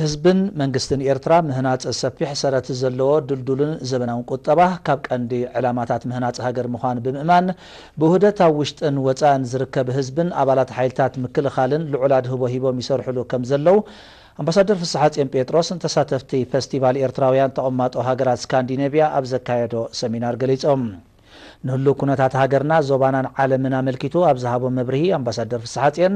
ህዝብን መንግስትን ኤርትራ ምህናጽ ሰፊሕ ሰረት ዘለዎ ድልዱልን ዘበናውን ቁጠባ ካብ ቀንዲ ዕላማታት ምህናጽ ሃገር ምዃኑ ብምእማን፣ ብውህደት ኣብ ውሽጥን ወጻእን ዝርከብ ህዝብን ኣባላት ሓይልታት ምክልኻልን ልዑል ኣድህቦ ሂቦም ይሰርሕሉ ከም ዘለዉ ኣምባሳደር ፍስሓጽዮን ጴጥሮስ ንተሳተፍቲ ፈስቲቫል ኤርትራውያን ተቐማጦ ሃገራት ስካንዲኔቭያ ኣብ ዘካየዶ ሰሚናር ገሊጾም። ንህሉው ኩነታት ሃገርና፣ ዞባናን ዓለምን ኣመልኪቱ ኣብ ዝሃቦ መብርሂ ኣምባሳደር ፍስሓጽዮን፣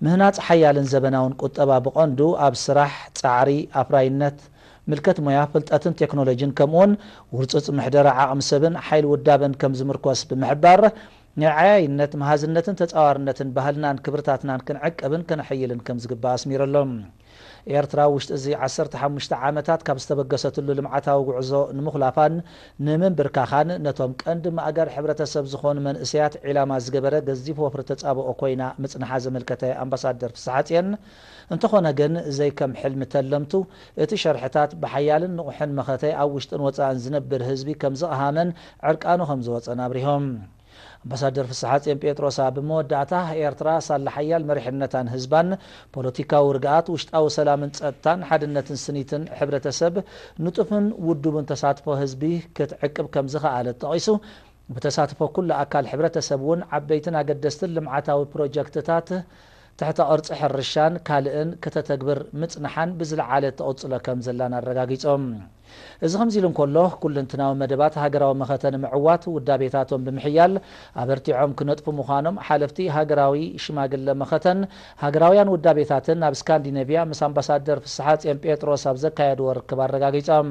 ምህናጽ ሓያልን ዘበናውን ቁጠባ ብቐንዱ ኣብ ስራሕ፣ ጻዕሪ፣ ኣፍራይነት፣ ምልከት ሞያ፣ ፍልጠትን ቴክኖሎጂን ከምኡውን ውርጹጽ ምሕደራ ዓቕሚ ሰብን ሓይሊ ውዳበን ከም ዝምርኮስ ብምሕባር፣ ናይ ዓያይነት፣ መሃዝነትን ተጻዋርነትን ባህልናን ክብርታትናን ክንዕቅብን ከነሐይልን ከም ዝግባእ ኣስሚሩ ኣሎ። ኤርትራ ውሽጢ እዚ ዓሰርተ ሓሙሽተ ዓመታት ካብ ዝተበገሰትሉ ልምዓታዊ ጉዕዞ ንምኹላፋን ንምንብርካኻን ነቶም ቀንዲ ማእገር ሕብረተሰብ ዝኾኑ መንእሰያት ዒላማ ዝገበረ ገዚፍ ወፍሪ ተጻብኦ ኮይና ምጽንሓ ዘመልከተ ኣምባሳደር ፍስሓጽዮን፣ እንተኾነ ግን ዘይከም ሕልሚ ተለምቱ እቲ ሸርሕታት ብሓያልን ንቑሕን መኸተ ኣብ ውሽጥን ወጻእን ዝነብር ህዝቢ ከም ዝቐሃመን ዕርቃኑ ከም ዝወጸን ኣብሪሆም። ኣምባሳደር ፍስሓጽዮን ጴጥሮስ ኣብ መወዳእታ፣ ኤርትራ ሳላ ሓያል መሪሕነታን ህዝባን፣ ፖለቲካዊ ርግኣት፣ ውሽጣዊ ሰላምን ጸጥታን፣ ሓድነትን ስኒትን ሕብረተሰብ፣ ንጡፍን ውዱብን ተሳትፎ ህዝቢ ክትዕቅብ ከም ዝኸኣለት ጠቒሱ፣ ብተሳትፎ ኩሉ ኣካል ሕብረተሰብ እውን ዓበይትን ኣገደስትን ልምዓታዊ ፕሮጀክትታት ትሕተ ቅርጺ ሕርሻን ካልእን ከተተግብር ምጽንሓን ብዝለዓለ ትቕጽሎ ከም ዘላን ኣረጋጊጾም። እዚ ከምዚ ኢሉ እንከሎ፣ ኩለንትናዊ መደባት ሃገራዊ መኸተ ንምዕዋት ውዳቤታቶም ብምሕያል ኣበርቲዖም ክነጥፉ ምዃኖም ሓለፍቲ ሃገራዊ ሽማግለ መኸተን ሃገራውያን ውዳቤታትን ኣብ ስካንዲኔቭያ ምስ ኣምባሳደር ፍስሓጽዮን ጴጥሮስ ኣብ ዘካየድዎ ርክብ ኣረጋጊጾም።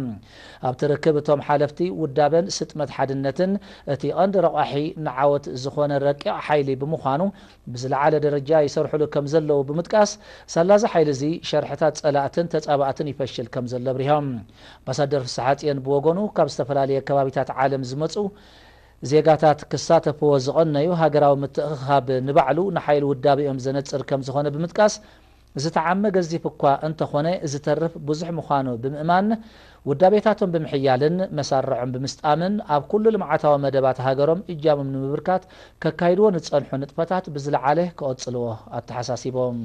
ኣብቲ ርክብ እቶም ሓለፍቲ ውዳበን ስጥመት ሓድነትን እቲ ቀንዲ ረቋሒ ንዓወት ዝኾነ ረቂቕ ሓይሊ ብምዃኑ ብዝለዓለ ደረጃ ይሰርሕሉ ከም ዘለዉ ብምጥቃስ፣ ሳላዚ ሓይሊ እዚ ሸርሕታት ጸላእትን ተጻባእትን ይፈሽል ከም ዘሎ ኣብሪሆም። ኣምባሳደር ፍስሓጽዮን ብወገኑ፣ ካብ ዝተፈላለየ ከባቢታት ዓለም ዝመጹ ዜጋታት ክሳተፍዎ ዝቐነዩ ሃገራዊ ምትእኽኻብ ንባዕሉ ንሓይሊ ውዳቤኦም ዘነጽር ከም ዝኾነ ብምጥቃስ፣ ዝተዓመ ገዚፍ እኳ እንተኾነ፣ ዝተርፍ ብዙሕ ምዃኑ ብምእማን፣ ውዳቤታቶም ብምሕያልን መሳርዖም ብምስጣምን፣ ኣብ ኩሉ ልምዓታዊ መደባት ሃገሮም እጃሞም ንምብርካት ከካይድዎ ንጸንሑ ንጥፈታት ብዝለዓለ ክቐጽልዎ ኣተሓሳሲቦም።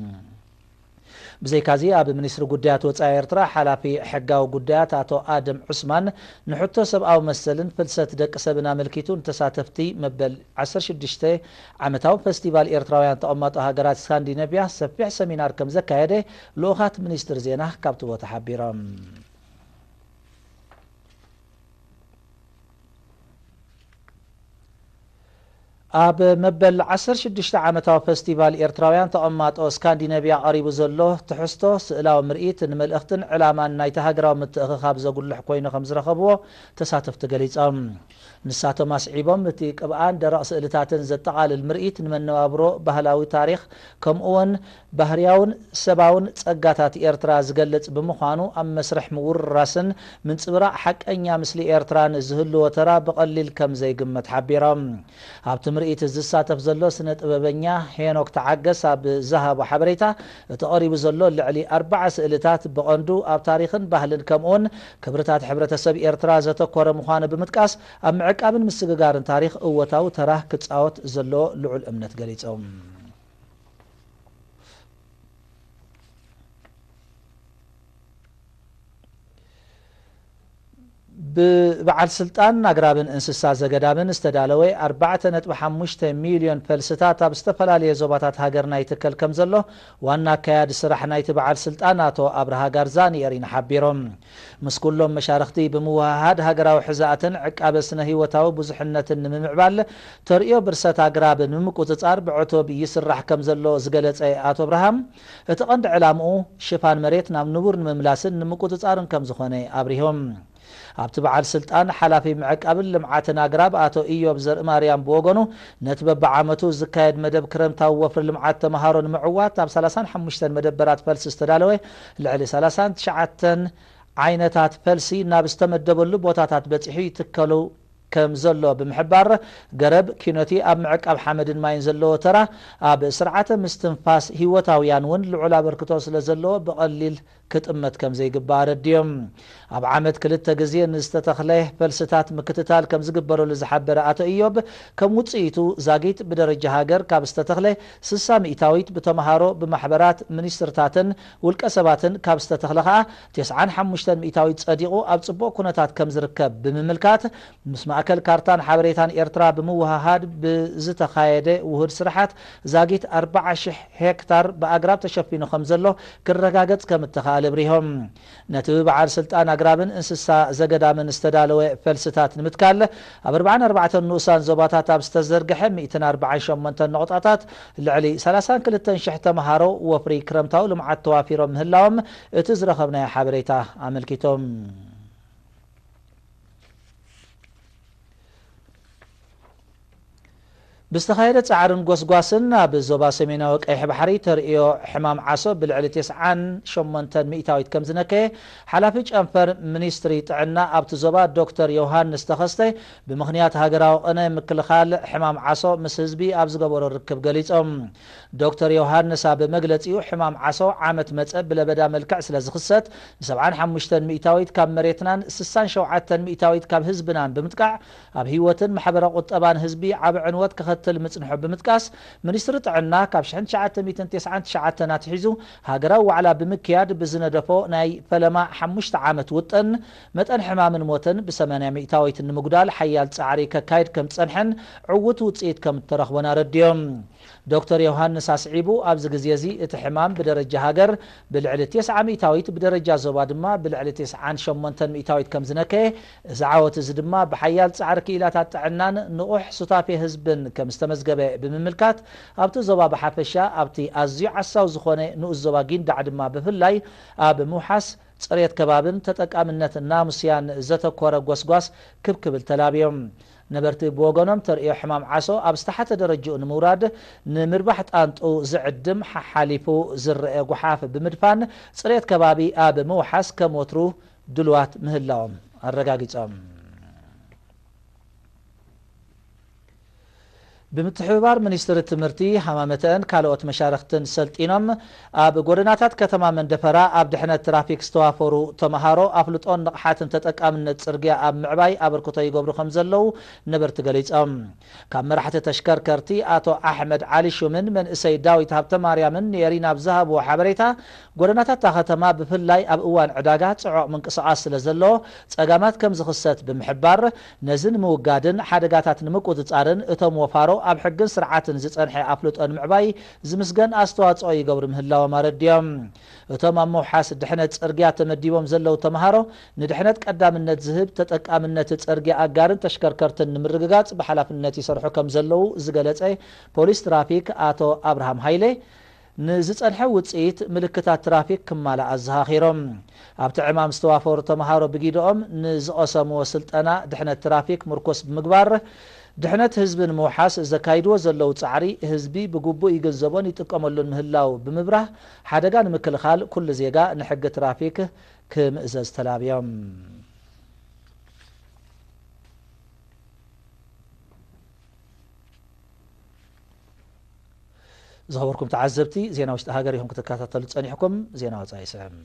ብዘይካዚ፣ ኣብ ሚኒስትሪ ጉዳያት ወጻኢ ኤርትራ ሓላፊ ሕጋዊ ጉዳያት ኣቶ ኣደም ዑስማን፣ ንሕቶ ሰብኣዊ መሰልን ፍልሰት ደቂ ሰብን ኣመልኪቱ ንተሳተፍቲ መበል ዓሰርተ ሽዱሽተ ዓመታዊ ፈስቲቫል ኤርትራውያን ተቐማጦ ሃገራት ስካንዲነቭያ ሰፊሕ ሰሚናር ከም ዘካየደ ልኡኻት ሚኒስትሪ ዜና ካብቲ ቦታ ሓቢሮም። ኣብ መበል ዓሰርተ ሽዱሽተ ዓመታዊ ፈስቲቫል ኤርትራውያን ተቐማጦ ስካንዲነቭያ ቀሪቡ ዘሎ ትሕዝቶ ስእላዊ ምርኢት፣ ንመልእኽትን ዕላማን ናይቲ ሃገራዊ ምትእኽኻብ ዘጉልሕ ኮይኑ ከም ዝረኸብዎ ተሳተፍቲ ገሊጾም። ንሳቶም ኣስዒቦም፣ እቲ ቅብኣን ደረቕ ስእልታትን ዘጠቓልል ምርኢት ንመነባብሮ፣ ባህላዊ ታሪኽ፣ ከምኡውን ባህርያውን ሰባውን ጸጋታት ኤርትራ ዝገልጽ ብምዃኑ፣ ኣብ መስርሕ ምውርራስን ምንጽብራቕ ሓቀኛ ምስሊ ኤርትራን ዝህልዎ ተራ ብቐሊል ከም ዘይግመት ሓቢሮም። ኣብቲ ምርኢት ዝሳተፍ ዘሎ ስነ ጥበበኛ ሄኖክ ተዓገስ ኣብ ዝሃቦ ሓበሬታ፣ እቲ ቀሪቡ ዘሎ ልዕሊ ኣርባዓ ስእልታት ብቐንዱ ኣብ ታሪኽን ባህልን ከምኡውን ክብርታት ሕብረተሰብ ኤርትራ ዘተኮረ ምዃኑ ብምጥቃስ፣ ኣብ ምዕቃብን ምስግጋርን ታሪኽ እወታዊ ተራ ክጻወት ዘለዎ ልዑል እምነት ገሊጾም። ብበዓል ስልጣን ኣግራብን እንስሳ ዘገዳምን ዝተዳለወ ኣርባዕተ ነጥቢ ሓሙሽተ ሚልዮን ፈልስታት ኣብ ዝተፈላለየ ዞባታት ሃገርና ይትከል ከም ዘሎ ዋና ኣካያዲ ስራሕ ናይቲ በዓል ስልጣን ኣቶ ኣብርሃ ጋርዛ ንኤሪና ሓቢሮም። ምስ ኩሎም መሻርኽቲ ብምውህሃድ ሃገራዊ ሕዛእትን ዕቃበ ስነ ህይወታዊ ብዙሕነትን ንምምዕባል ተርእዮ ብርሰት ኣግራብ ንምቁጽጻር ብዕቱብ ይስራሕ ከም ዘሎ ዝገለጸ ኣቶ ኣብርሃም፣ እቲ ቀንዲ ዕላምኡ ሽፋን መሬት ናብ ንቡር ንምምላስን ንምቁጽጻርን ከም ዝኾነ ኣብሪሆም። ኣብቲ በዓል ስልጣን ሓላፊ ምዕቃብን ልምዓትን ኣግራብ ኣቶ ኢዮብ ዘርእማርያም ብወገኑ፣ ነቲ በብዓመቱ ዝካየድ መደብ ክረምታዊ ወፍሪ ልምዓት ተምሃሮ ንምዕዋት ኣብ ሰላሳን ሓሙሽተን መደበራት ፈልሲ ዝተዳለወ ልዕሊ ሰላሳን ትሽዓተን ዓይነታት ፈልሲ ናብ ዝተመደበሉ ቦታታት በጺሑ ይትከሉ ከም ዘሎ ብምሕባር፣ ገረብ ኪኖቲ ኣብ ምዕቃብ ሓመድን ማይን ዘለዎ ተራ ኣብ ስርዓተ ምስትንፋስ ህይወታውያን እውን ልዑል ኣበርክቶ ስለ ዘለዎ ብቐሊል ክጥመት ከም ዘይግባእ ኣረድዮም። ኣብ ዓመት ክልተ ግዜ ንዝተተኽለ ፈልስታት ምክትታል ከም ዝግበረሉ ዝሓበረ ኣቶ እዮብ፣ ከም ውፅኢቱ ዛጊት ብደረጃ ሃገር ካብ ዝተተኽለ ስሳ ሚእታዊት፣ ብተምሃሮ፣ ብማሕበራት፣ ሚኒስትርታትን ውልቀ ሰባትን ካብ ዝተተኽለ ከኣ ተስዓን ሓሙሽተን ሚእታዊት ጸዲቑ ኣብ ጽቡቕ ኩነታት ከም ዝርከብ ብምምልካት፣ ምስ ማእከል ካርታን ሓበሬታን ኤርትራ ብምውህሃድ ብዝተኻየደ ውሁድ ስራሓት ዛጊት ኣርባዓ ሽሕ ሄክታር ብኣግራብ ተሸፊኑ ከም ዘሎ ክረጋገጽ ከም እተኻእለ ኣብሪሆም። ነቲ ብበዓል ስልጣን ኣግራብን እንስሳ ዘገዳምን ዝተዳለወ ፈልስታት ንምትካል፣ ኣብ ኣርባዓን ኣርባዕተን ንኡሳን ዞባታት ኣብ ዝተዘርግሐ ሚእትን ኣርባዓን ሸሞንተን ነቑጣታት ልዕሊ ሰላሳን ክልተን ሽሕ ተምሃሮ ወፍሪ ክረምታዊ ልምዓት ተዋፊሮም ምህላዎም እቲ ዝረኸብናዮ ሓበሬታ ኣመልኪቶም። ብዝተኻየደ ጻዕርን ጎስጓስን ኣብ ዞባ ሰሜናዊ ቀይሕ ባሕሪ ተርእዮ ሕማም ዓሶ ብልዕሊ ተስዓን ሸሞንተን ሚእታዊት ከም ዝነከየ ሓላፊ ጨንፈር ሚኒስትሪ ጥዕና ኣብቲ ዞባ ዶክተር ዮሃንስ ተኸስተ ብምኽንያት ሃገራዊ ቅነ ምክልኻል ሕማም ዓሶ ምስ ህዝቢ ኣብ ዝገበሮ ርክብ ገሊጾም። ዶክተር ዮሃንስ ኣብ መግለጺኡ፣ ሕማም ዓሶ ዓመት መጸ ብለበዳ መልክዕ ስለ ዝኽሰት፣ ን75 ሚእታዊት ካብ መሬትናን ስሳን ሸውዓተን ሚእታዊት ካብ ህዝብናን ብምጥቃዕ፣ ኣብ ህይወትን ማሕበረ ቁጠባን ህዝቢ ዓቢ ዕንወት ከኸትል ምጽንሑ ብምጥቃስ፣ ሚኒስትሪ ጥዕና ካብ ሽሕን ትሽዓተ ሚእትን ተስዓን ትሽዓተን ኣትሒዙ ሃገራዊ ዋዕላ ብምክያድ ብዝነደፎ ናይ ፈለማ ሓሙሽተ ዓመት ውጥን፣ መጠን ሕማምን ሞትን ብ80 ሚእታዊት ንምጉዳል ሓያል ጻዕሪ ከካይድ ከም ዝጸንሐን ዕዉት ውጽኢት ከም እተረኽቦን ኣረድዮም። ዶክተር ዮሃንስ ኣስዒቡ፣ ኣብዚ ግዜ እዚ እቲ ሕማም ብደረጃ ሃገር ብልዕሊ ተስዓ ሚእታዊት፣ ብደረጃ ዞባ ድማ ብልዕሊ ተስዓን ሸሞንተን ሚእታዊት ከም ዝነከየ፣ እዚ ዓወት እዚ ድማ ብሓያል ጻዕሪ ክኢላታት ጥዕናን ንቑሕ ሱታፌ ህዝብን ከም ዝተመዝገበ ብምምልካት፣ ኣብቲ ዞባ ብሓፈሻ፣ ኣብቲ ኣዝዩ ዓሳው ዝኾነ ንኡስ ዞባ ጊንዳዕ ድማ ብፍላይ ኣብ ምውሓስ ጽሬት ከባብን ተጠቃምነት ናሙስያን ዘተኮረ ጎስጓስ ክብ ክብል ተላብዮም። ነበርቲ ብወገኖም፣ ተርእዮ ሕማም ዓሶ ኣብ ዝተሓተ ደረጃኡ ንምውራድ ንምርባሕ ጣንጡ ዝዕድም፣ ሓሓሊፉ ዝረአ ጓሓፍ ብምድፋን፣ ጽሬት ከባቢ ኣብ ምውሓስ ከም ወትሩ ድልዋት ምህላዎም ኣረጋጊጾም። ብምትሕብባር ሚኒስትሪ ትምህርቲ፣ ሃማመተአን ካልኦት መሻርኽትን ሰልጢኖም ኣብ ጎደናታት ከተማ መንደፈራ ኣብ ድሕነት ትራፊክ ዝተዋፈሩ ተምሃሮ ኣፍልጦን ንቕሓትን ተጠቃምነት ጽርግያ ኣብ ምዕባይ ኣበርክቶ ይገብሩ ከም ዘለዉ ነበርቲ ገሊጾም። ካብ መራሕቲ ተሽከርከርቲ ኣቶ ኣሕመድ ዓሊ ሹምን መንእሰይ ዳዊት ሃብተማርያምን ንኤሪና ኣብ ዝሃብዎ ሓበሬታ፣ ጎደናታት እታ ከተማ ብፍላይ ኣብ እዋን ዕዳጋ ጽዑቕ ምንቅስቓስ ስለ ዘሎ ጸጋማት ከም ዝኽሰት ብምሕባር፣ ነዚ ንምውጋድን ሓደጋታት ንምቁጽጻርን እቶም ወፋሮ ኣብ ሕግን ስርዓትን ዝጸንሐ ኣፍልጦ ንምዕባይ ዝምስገን ኣስተዋጽኦ ይገብሩ ምህላዎም ኣረድዮም። እቶም ኣብ ምውሓስ ድሕነት ጽርግያ ተመዲቦም ዘለዉ ተምሃሮ፣ ንድሕነት ቀዳምነት ዝህብ ተጠቃምነት ጽርግያ ኣጋርን ተሽከርከርትን ንምርግጋጽ ብሓላፍነት ይሰርሑ ከም ዘለዉ ዝገለጸ ፖሊስ ትራፊክ ኣቶ ኣብርሃም ሃይለ፣ ንዝጸንሐ ውጽኢት ምልክታት ትራፊክ ክማልእ ኣዘኻኺሮም። ኣብቲ ዕማም ዝተዋፈሩ ተምሃሮ ብጊደኦም ንዝቐሰምዎ ስልጠና ድሕነት ትራፊክ ምርኮስ ብምግባር፣ ድሕነት ህዝቢ ንምውሓስ ዘካይድዎ ዘለዉ ጻዕሪ ህዝቢ ብግቡእ ይግንዘቦን ይጥቀመሉን ምህላው ብምብራህ፣ ሓደጋ ንምክልኻል ኩሉ ዜጋ ንሕጊ ትራፊክ ክምእዘዝ ተላብዮም። ዝኸበርኩም ተዓዘብቲ፣ ዜና ውሽጢ ሃገር ኢኹም ክትከታተሉ ጸኒሕኩም። ዜና ወጻኢ ይስዕም።